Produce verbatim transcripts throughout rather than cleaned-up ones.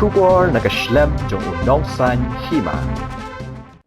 Khubor na ka shlem jong u Nongsaiñ Hima.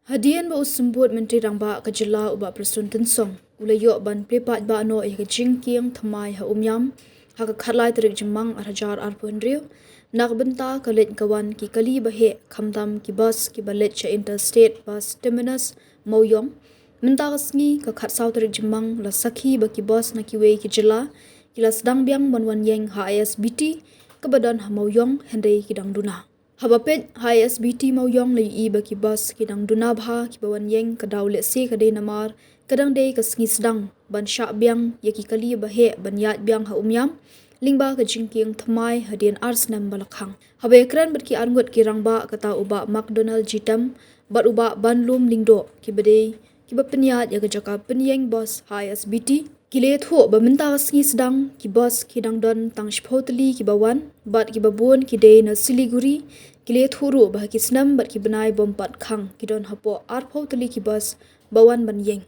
Hadien ba u Symbud Myntri Rangbah ka jylla u Bah Prestone Tynsong u la ïoh ban plie paidbah noh ïa ka jingkieng thymmai ha Umiam ha ka khatlai tarik Jymmang ar hajar arphew hynriew, na ka bynta ka leit ka wan ki kali ba heh khamtam ki bus kiba leit sha Interstate Bus Terminus Mawïong. Mynta ka sngi ka khatsaw tarik Jymmang la sakhi ba ki bus na kiwei ki jylla ki la sdang biang ban wan ïeng ha I S B T kaba don ha Mawïong, hynrei ki dang duna. Haba peit ha I S B T Mawïong la ïohi ba ki bus ki dang duna bha kiba wan ïeng, ka daw lehse ka dei namar ka dang dei ka sngi sdang ban shah biang ïa ki kali ba heh ban ïaid biang ha Umiam lyngba ka jingkieng thymmai hadien ar snem ba la khang. Haba ïakren bad ki arngut ki rangbah, kata u Bah McDonald Jitem bad u Bah Banlum Lyngdoh, kiba dei kiba pynïaid ïa ka jaka pynïeng bus ha I S B T, ki la ïathuh ba mynta ka sngi sdang ki bus ki dang don tang shiphew tylli kiba wan, bad kiba bun ki dei na Siliguri. Ki la ïathuh ruh ba ha ki snem bad ki bnai bym pat khang ki don hapoh arphew tylli ki bus ba wan ban ïeng.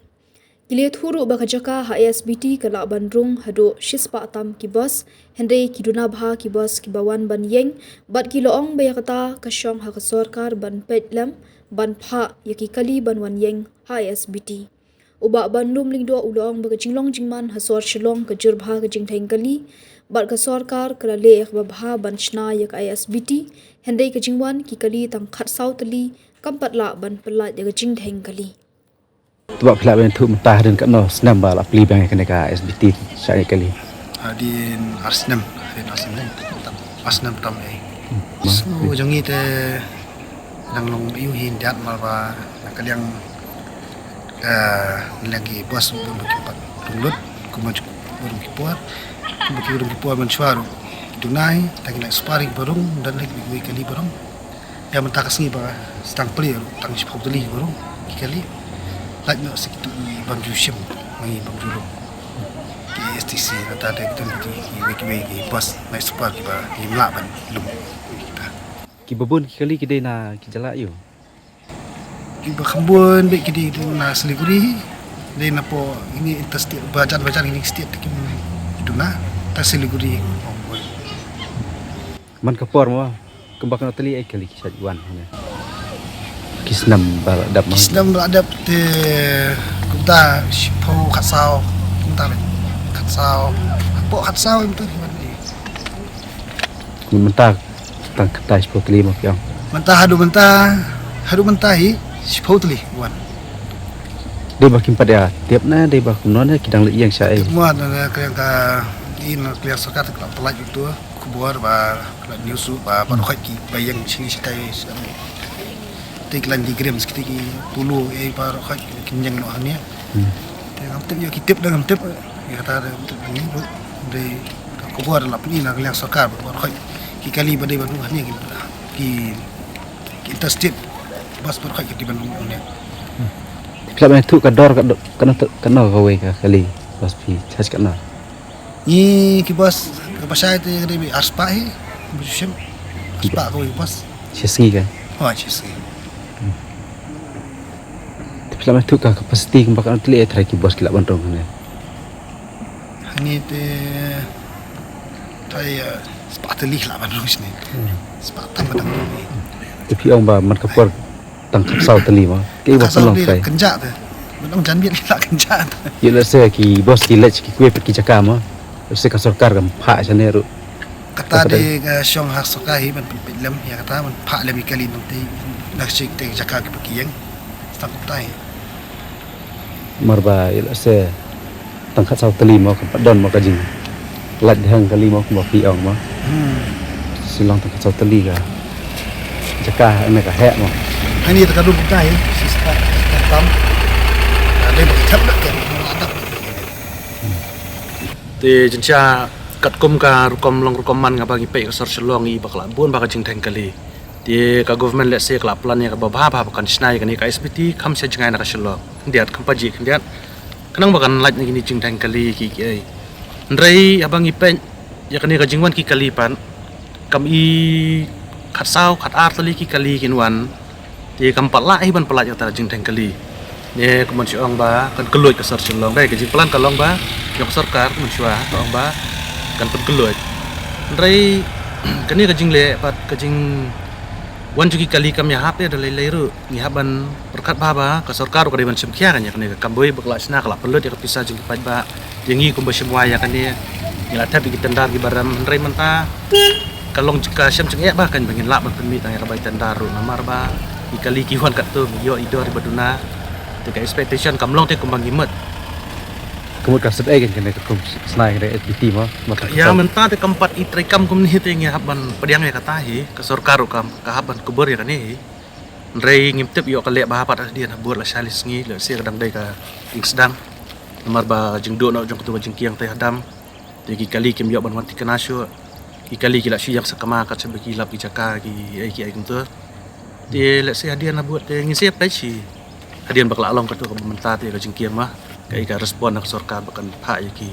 Ki la ïathuh ruh ba ka jaka ha I S B T ka lah ban rung haduh shispah tam ki bus, hynrei ki duna bha ki bus kiba wan ban ïeng, bad ki la ong ba ïa kata ka shong ha ka sorkar ban peit lem ban phah ïa ki kali ban wan ïeng ha I S B T. U Bah Banlum Lyngdoh u la ong ba ka jinglong jingman ha sor Shillong ka jur bha ka jingdheng kali, bad ka sorkar ka la leh ïa kaba bha ban shna ïa ka I S B T, hynrei ka jingwan ki kali tang khatsaw tylli kam pat lah ban pyllait ïa ka jingdheng kali. Te Bah, phi lah ban ïathuh mynta hadien katno snem ba la plie biang ïa kane ka I S B T shah ïa kali? Hadien ar snem, hadien ar snem. Ar snem tam eh. Hmm. So jong ngi te dang long ïu hi ndiat, namar ba na ka liang eh, na liang ki bus bun ba kim pat rung lut kumba ju rung ki por. Kumba ki rung ki por mynshuwa ruh ki duna hi, tang ki night super hi kiba rung, don hi kiwei kali ba rung. Ïa mynta ka sngi ba sdang plie ruh tang shiphew tylli kiba rung ki kali. Lait noh sa kito ki bym ju shim, ma ngi bym ju rung. Ki S T C nangta te ki don kito kiwei kiwei ki bus night super kiba ngim lah ban lum kita. Kiba bun ki kali ki dei na ki jylla aiu? Kiba kham bun beit ki dei na Siliguri, dei napoh ine interstate, bajan bajan ine state te kim duna, ta Siliguri. Man ka por mo, kumba katno tylli eh kali ki shait wan hane? Ki snem ba la dep mo? Ki snem ba la dep te kumta shiphew, khatsaw, kumta beit. Khatsaw, hapoh khatsaw kumta ki wan. Mynta tang kata shiphew tylli mo phi ong? Mynta haduh mynta, haduh mynta hi shiphew tylli wan. Dei ba kim pat ïa tip ne dei ba kumno ne ki dang leit ïeng sha ei? Tip mo na ka, ka, in ka sorkar te ka la pyllait ïa uto u khubor ba ka la news ruh ba baroh khoit kiba ïeng sha ngi shatai. Te ki line diagrams, kiti ki polo, eh, baroh khoit kin ïeng noh hangne. Hmm. Te ngam tip ïa ki tip, da ngam tip. Ïa kata da ngam tip hangne ruh. Dei ka khubor la pyni na ka liang sorkar baroh khoit ki kali ba dei ban rung hangne ki, ki, ki interstate bus baroh khoit ki dei ban rung hangne. Hmm. Phi lah ban ïathuh ka dor ka do-, katno, katno kawei ka kali bus, phi charge katno? Ngi ki bus kaba shai te ka dei arspah hi, ba ju shim. Arspah kawei bus. Shi sngi ka? Hooid, shi sngi. Te phi lah ban ïathuh ka capacity kumba katno tylli eh tharai ki bus ki lah ban rung hangne? Hangne te tharai, eh, spah tylli lah ban rung shane. Hmm. Spah tam ba dang rung. Te phi ong ba man ka por tang khatsaw tylli mo. Ki bus, khatsaw tylli la kynjah te. Ban ong jan miet la kynjah te. Ïa lehse ki bus ki leit sha kiwei pat ki jaka mo. Lehse ka sorkar kam phah shane ruh. Kata dei ka shong ha sorkar hi ban pynpeit lem ïa kata, ban phah lem ïa ki kali nangta na ki jaka kiba ki ïeng. Tang kumta hi. Namar ba ïa lehse tang khatsaw tylli mo, kam pat don mo ka jinglait dheng kali mo kumba phi ong mo. Hmm. Shillong tang khatsaw tylli ka jaka ne ka heh mo. Ani ta ka dum ka hi, sista tam. Ada ba thap dak ka. Te jingshisha katkum ka rukom long rukom man, nga ba ngi peit ka sor Shillong ngi ba ka la bun ba ka jingdheng kali. Te ka government lehse ka la plan ïa kaba bha bha ba kan shna ïa kane ka S B T kham sha jngai na ka Shillong. Khyndiat, kham pajih khyndiat. Khnang ba kan lait na kine ki jingdheng kali ki, ki ei. Hynrei haba ngi peit ïa kane ka jingwan ki kali pat, kam i khatsaw, khatar tylli ki kali kin wan. Te kam pat lah hi ban pyllait ïa kata ka jingdheng kali. Ne kumban shu ong ba kan kylluid ka sor Shillong. Dei ka jingplan ka long ba ïa ka sorkar kumban shu ong ba kan pynkylluid. Hynrei Kane ka jingleh bad ka jingwan jong ki kali kam ïahap ïa da lei lei ruh. Ngi hap ban pyrkhat bha ba ka sorkar ruh ka dei ban shim khia kane, kane ka kamboi ba ka la shna ka la pynlut ïa ka pisa jong ki paidbah. Ïa ngi kumba shim wai ïa kane, ngi la thep ïa ki tender kiba rem, hynrei mynta ka long ka shem jingeh ba kan ba ngin lah ban pynmih tang ïa ka bai tender ruh namar ba ki kali ki wan katto, ngi ïoh i dor iba duna. Te ka expectation kam long te kumba ngi mut. Ka mut ka sep ei kan kane ka kum snai kane H B T mo. Ïa mynta te kam pat i treikam kumne te ngi hap ban pdiang ïa kata hi, ka sorkar ruh kam ka hap ban kubur ïa kane hi. Hynrei ngim tip ïoh ka leh bha pat hadien ha bud la shai la sngi, lehse ka dang dei ka jingsdang. Namar ba jingduh noh jong katu ka jingkieng te hadam. Te ki kali kim ïoh ban wan thikna shuh. Ki kali ki la shu ïeng sakma kat shaba ki lap ki jaka ki ei ki ei kumta. Te lehse hadien ha bud te ngin sa peit shi. Hadien ba ka la long katu kaba mynta te ka jingkieng ma. Ka ei ka respond na ka sorkar ba kan phah ïa ki,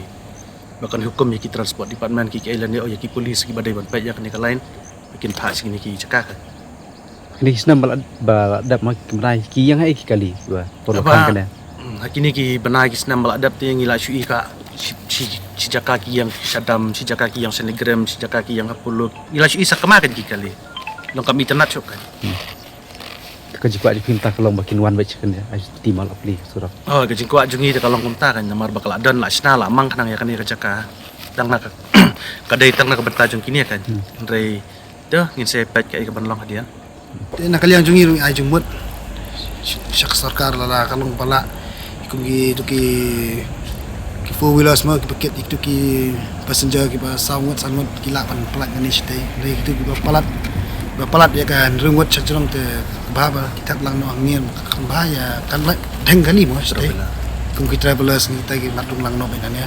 ba kan hukum ïa ki transport department ki, ki ei lane ïa ki police kiba dei ban peit ïa kane ka line. Ba kin phah shi kine ki jaka ka. Kine ki snem ba la, ba la dep ma ki bnai ki ïeng ha ei ki kali ba por la khang kane. Hmm, ha kine ki bnai ki snem ba la dep te ngi la shu i ka shi, shi, shi jaka ki ïeng Shadam, shi jaka ki ïeng Shanligram, shi jaka ki ïeng Hapoorluk. Ngi la shu i sakma kan ki kali. Long kam itynnad shuh kan. Ka jingkwah jong phi mynta ka long ba kin wan beit sha kane, ai, ti ma la plie surok. Oh, ka jingkwah jong ngi te ka long kumta kan, namar ba ka la don la shna la mang khnang ïa kane ka jaka. Tang na ka, ka dei tang na ka bynta jong kine kan. Hynrei te ngin sa peit kaei kaban long hadien. Te na ka liang jong ngi ruh ai jingmut sha ka sorkar lada ka long ba lah kum kitu ki, ki four wheelers mo, kiba kit kitu ki passenger kiba saw ngut san ngut ki lah ban palat kane shatei. Hynrei kitu kiba palat, ba palat ïa ka hynriew ngut sha jrong te bha ba ki thep lang noh hangne, kan bha ïa, kan lah dheng kali mo shatei. Kum ki travelers ngi te ki lah dung lang noh beit hangne.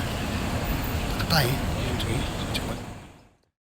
Katai.